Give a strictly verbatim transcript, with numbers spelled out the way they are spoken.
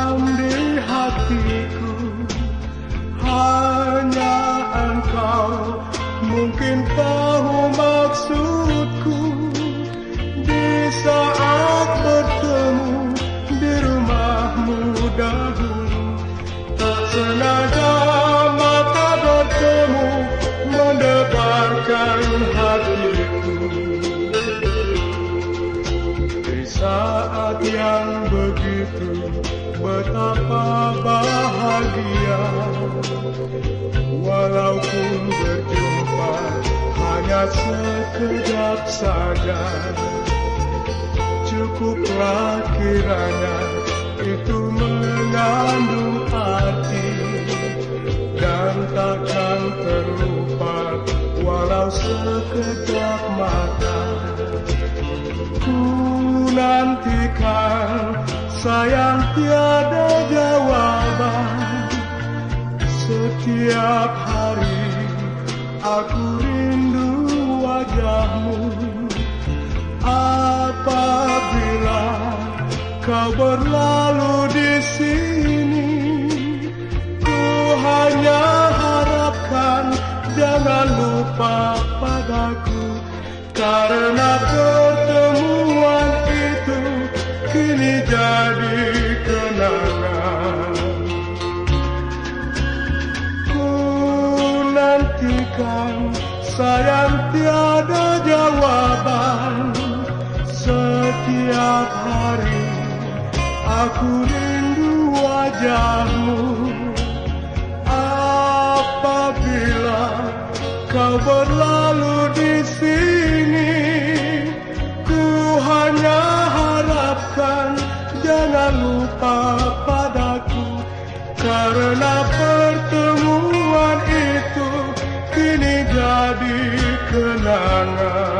Di hatiku, hanya Engkau mungkin tahu maksudku. Di saat bertemu di rumahmu dahulu, tak sengaja mata bertemu mendebarkan hatiku. Di saat yang begitu, betapa bahagia, walaupun berjumpa hanya sekejap saja. Cukuplah kiranya itu mengandung arti, dan takkan terlupa walau sekejap mata. Ku nantikan, sayang, tiada jawaban. Setiap hari aku rindu wajahmu. Apabila kau berlalu di sini, ku hanya harapkan jangan lupa padaku, karena pertemuan itu kini jadi kenangan. Ku nantikan, sayang, tiada jawaban. Setiap hari aku rindu wajahmu. Apabila kau berlalu di sini, ku hanya harapkan jangan lupa padaku, karena pertemuan itu kini jadi kenangan.